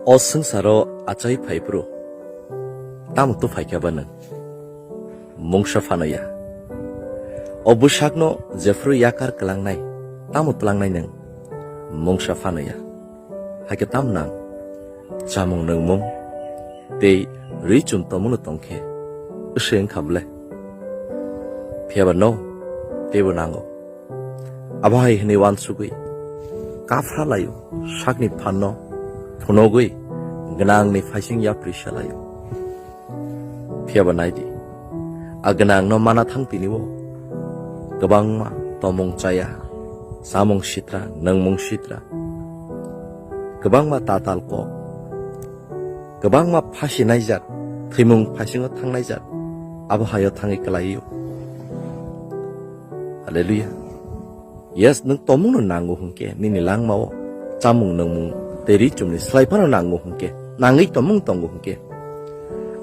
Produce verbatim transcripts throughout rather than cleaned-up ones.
O swngcharo achai phai phuru, tamo tuphaikha ba nwng? Mungsa phano ya. O bwsakno jephru yakar kwlangnai, tamo twlangnai nwng? Mungsa phano ya. Hakhe tam nang? Chamung nwngmung tei ri chum tongmungno tongkhe, wswk wngkha ble? Phiyaba no teibo nango. Abo hai hwnwi uansugwi kaphra laio, sakni phanno phunugwi gwnangni phaising yapri sa laio. Phiyaba naidi, a gwnangno mana thang tini-o kwbangma tomung chaya, chamung sitra, nwngmung sitra, kwbangma tatal kok, kwbangma phasi naijak, thwimung phaisingo thang naijak, abo haio thangwi kwlaio. Hallelujah. Yes, nwng tomungno nango hwnkhe, nini langmao chamung nwngmung tei ri chumni slai phano nango hwnkhe, nangwi tomung tongo hwnkhe,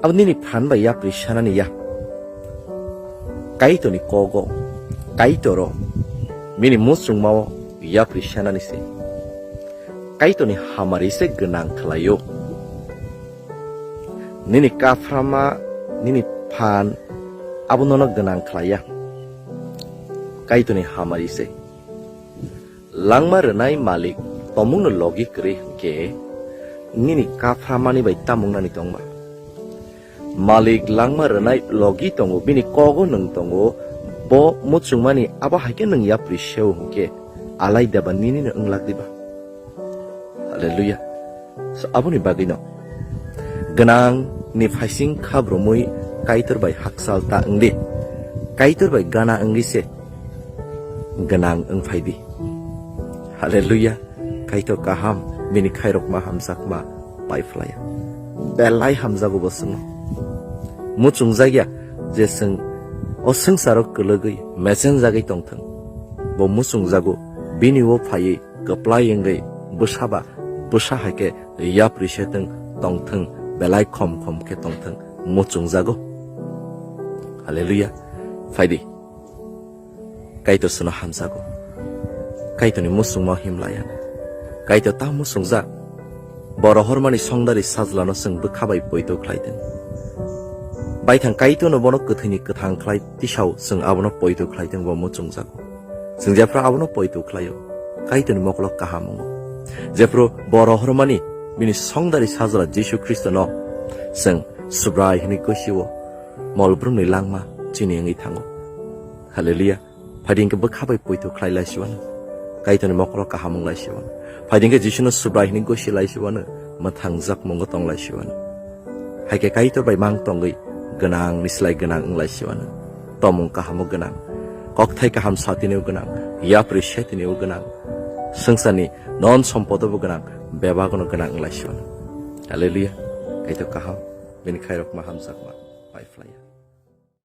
abo nini phan bai yapri sanani ya. Kaitorni kogo, Kaitoro bini muchungmao yapri sanani se. Kaitorni hamari se gwnang khlaio. Nini kaphrama, nini phan, abo nono gwnang khlaiya. Kaitorni hamari se. Langma rwnai malik tomungno logi kwrwi hwnkhe, nini kaphramani bai tamung nani tongba? Malik langma rwnai logi tongo, bini kogo nwng tongo, bo muchungmani abo hai khe nwng yapri seo hwnkhe, alai deba ninino wnglak diba? Hallelujah. So, aboni bagwino gwnang ni phaising khabrumwi Kaitor bai hakchal ta wngdi. Kaitor bai gana wngwi se gwnang wngphai di. Hallelujah. Kaitor kaham, bini khairokma hamjakma pai phlaiya. Belai hamjago bo chwngno. Muchungjak ya je chwng o swngcharo kwlwgwi mechenjagwi tongthwng. Bo muchungjago, bini o phaiwi kwplai wngwi bwsa ba bwsa hai khe yapri se thwng tongthwng, belai khom khom khe tongthwng, muchungjago. Hallelujah. Phaidi. Kaitor chwngno hamjago. Kaitorni muchungma himlaiya. Kaitor ta muchungjak. Bo rohormani songdari sajlano chwng bwkha bai poito khlai thwng. Baithang Kaitorno bono kwthwini kwthang khlai tisao chwng abono poito khlai thwng, bo muchungjago. Chwng jephru abono poito khlaio, Kaitorni mokolo kaham wngo. Jephru bo rohormani bini songdari sajla Jisu Khristono chwng Subrai hwnwi gosio, mol brumni langma chini wngwi thango. Hallelujah. Phaidi hwnkhe bwkha bai poito khlai lai siwano. Kaitorni mokolo kaham wng lai siwano. Phaidi hwnkhe Jisuno Subrai hwnwi gosi lai siwano. Mwthangjak mungo tong lai siwano. Hai khe Kaitor bai mang tongwi gwnang ni slai gwnang wng lai siwano. Tomung kahamo gwnang. Kokthai kaham satini o gwnang. Yapri setini o gwnang. Swngcharni non sompodo bo gwnang. Bebagono gwnang wng lai siwano. Hallelujah. Kaitor kaham. Bini khairokma hamjakma. Pai phlaiya.